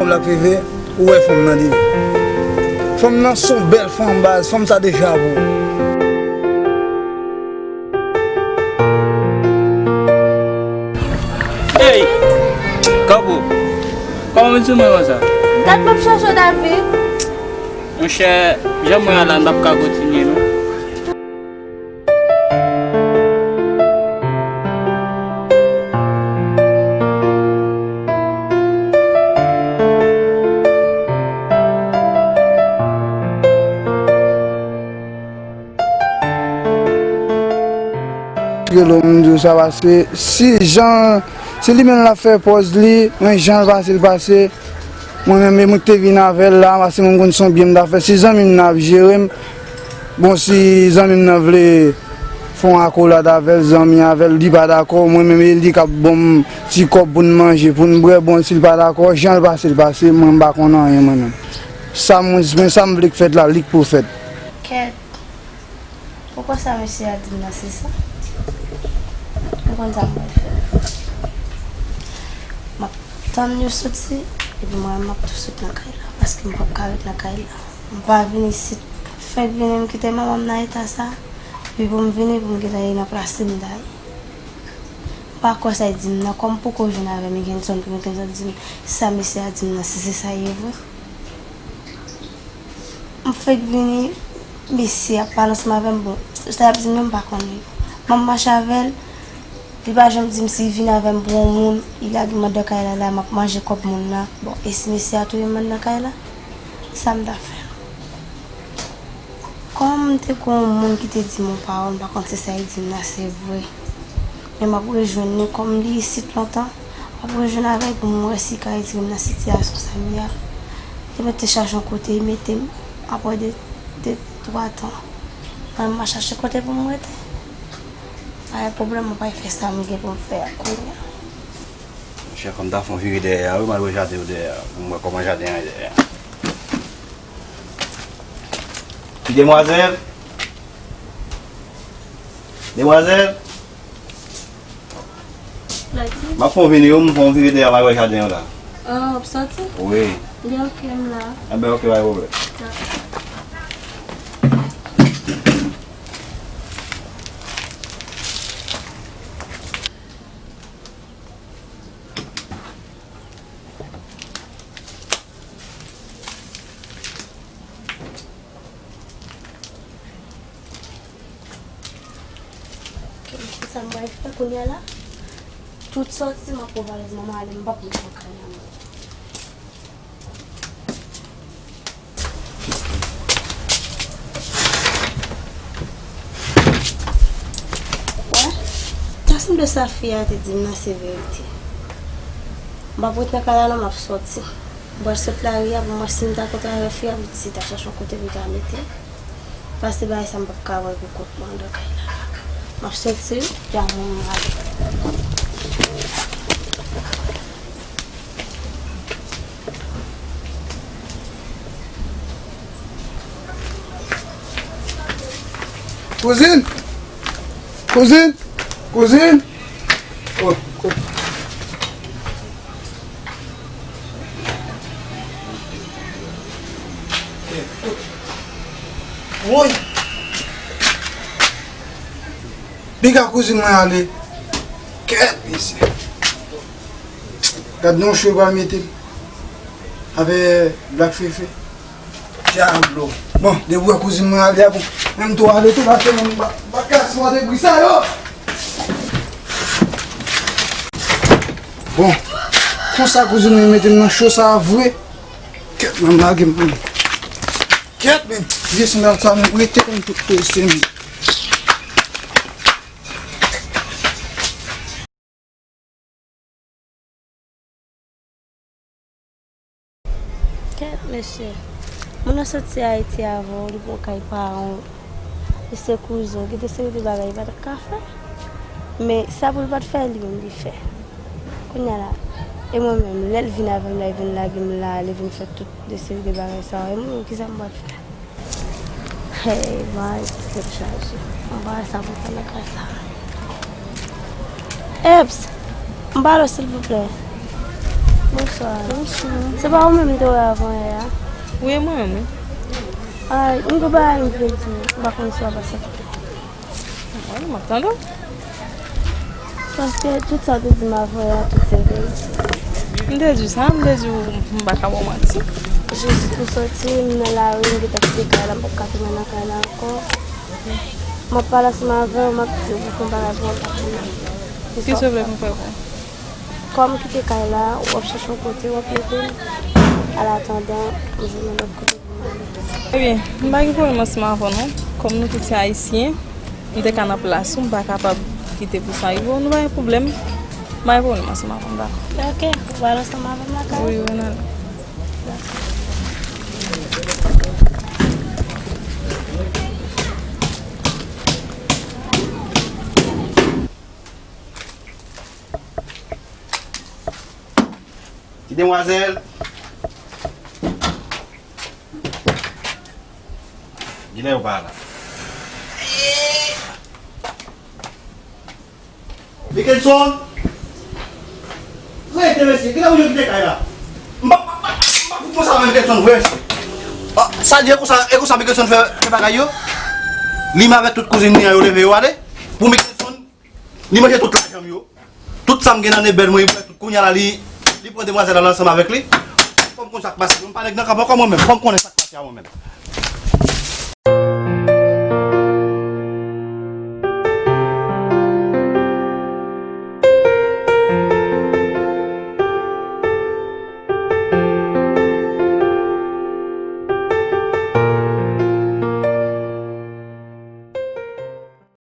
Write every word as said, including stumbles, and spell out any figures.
Black Fefe, ou wè fanm nan deja. Fanm nan se yon bèl fanm baz, fanm sa deja pou ou. Hey! Kanpo! Kòman w sou mwen konsa? Gad m ap chache w, David. Monchè, jan mwen an la, m p ap ka kontinye non. Rele w, m di w sa paske si jan, si li menm l ap fè pòz li, men jan l pase, l pase. Mwen menm, e mwen ki te vin avè l la, paske mwen konn se yon byen m ta fè. Si zanmi m nan ap jere m, bon, si zanmi m nan vle fè yon akolad avè l, zanmi avè l, li pa dakò, mwen menm, e li k ap ban m ti kòb pou n manje, pou n bwè, bon, si l pa dakò, jan l pase, l pase, mwen, m pa konn anyen, mwen menm. Sa mwen, mwen, sa m vle k fèt la, li k pou fèt. Kèt. Ou kwè sa mesye a di m nan se sa? Ou konn sa m pral fè? M ap tann yo soti, epi mwen menm m ap tou sot nan kay la, paske m p ap ka ret nan kay la. M pa vin isit, fèk vini m kite manman m nan eta sa, epi pou m vini pou m gentan ye nan plas li m ta ye. M pa kwè sa y di m nan, kòm m poko jwenn avè Mickenson, pou Mickenson di m sa mesye a di m nan, si se sa ye vre. M fèk vini, mesye ap pale ansanm avè m, bon, sa y ap di m yo, m pa konn li. M ap mache avè l, li pa janm di m si l vin avè m pou yon moun, li lage m anndan kay la, la, m ap manje kòb moun nan. Bon, e si mesye a touye m anndan kay la? Sa m ta fè? Kòm m te gon moun ki te di m yon pawòl, m pa konn si sa y di m nan se vre. Men m ap rejwenn li, kòm li isit lontan, m ap rejwenn avè l pou m wè si l ka retire m nan sitiyasyon sa m ye a. Li te mete chache yon kote, li mete m apre de, de, twa tan. Mwen, m ap chache kote pou m rete. Pa gen pwoblèm, mwen pral fè sa m gen pou m fè a kounye a. Monchè, fò m ta fè yon vire dèyè a, wi, m al wè jaden yo dèyè a, pou m wè kòman jaden an ye dèyè a. Ti demwazèl! Demwazèl! Lati? M ap fè w vini, wi, m fè w vire dèyè, m al wè jaden an la. Ah, w ap soti? Wi. Li ok, m la. Enben, ok, pa gen pwoblèm. Dakò. Ok, sa m pral fè kounye a la, tout sòti, m ap pran valiz mwen, m ale, m p ap met nan kay la, non. Wè, ta sanble sa fi a te di m nan se verite. M p ap ret nan kay la non, m ap sòti. M pral sot lari a pou m wè si m ta kontre avèk fi a, pou di si ta chache yon kote pou l ta mete m. Paske bagay sa m p ap ka wè pou kont mwen anndan kay la. M ap sòti wi, epi apre mwen ale. Kouzin! Kouzin! Kouzin! Oh, oh. Woy! Piga kouzin mwen ale. Kèt, mesye. Gad non cho yo pral mete m avè Black Fefe. Dyablo. Bon, depi w wè kouzin mwen ale a, bon, menm tou ale tou, paske mwen m pa, m pa ka sipòte bri sa yo. Bon, konsa kouzin mwen mete m nan cho sa a vre. Kèt, mwen lage m. Kèt, men, vye sandal sa, men, rete konn tout prese, men. Kèt, mesye. Moun nan soti Ayiti avè w, li pran kay paran w. Li se kouzen w, gen de seri de bagay li pa t ap ka fè. Men sa pou l pa t fè, li menm li fè. Kounye a la, e mwen menm, lè l vin avè m la, li vin lage m la, li vin fè tout de seri de bagay sa yo, e mwen menm, kisa m pral fè? Hey, bagay tèt chaje. Mwen pa wè sa pou fè nan kay sa. Eps! M pale w, silvouplè. Bonswa. Bonswa. Se pa ou menm m te wè avan yè a? Wi, e mwen menm, wi. Ay, m gen bagay m vle di w, m pa konn si w ap aksepte. Wi, m ap tande w. Paske tout sa w te di m avan yè a, tout se verite. M te di w sa, m te di w m pa ka ba w manti. Jis m soti, m nan lari, m gentan kite kay la, m p ap ka tounen nan kay la ankò. M ap pale ansanm avè w, m ap di w pou fè yon bagay pou w, m p ap tounen. Kisa w vle pou m fè pou w? Kòm kite kay la, w ap chèche yon kote, w ap mete m. An atandan, m jwenn yon lòt kote pou m ale. Ebyen, m pa gen pwoblèm ansanm avè w non. Kòm nou tout se Ayisyen, m te ka nan plas ou, m pa kapab kite pou sa rive w, nou pa gen pwoblèm. M pa gen pwoblèm ansanm avè w, m dakò. Ok, ou pral ansanm avè m lakay? Wi, wi, n ale. Ti demwazèl. Kilè yo pa la? Mickelson! Rete, mesye, kilè ou yo kite kay la? M pa, m pa, m pa fout konsa avè Mickelson vre, mesye. Ah, sa di e konsa, e konsa Mickelson fè, fè bagay yo? Li menm avèk tout kouzin li an yo leve yo ale. Pou Mickelson, li manje tout lajan m yo. Tout sa m gen nan nen bèl mwen, li pran tout. Kounye a la, li, li pran demwazèl la ansanm avèk li. Fò m konn sa k pase. Mwen pa nèg nan kanpe ankò mwen menm. Fò m konnen sa k pase a mwen menm.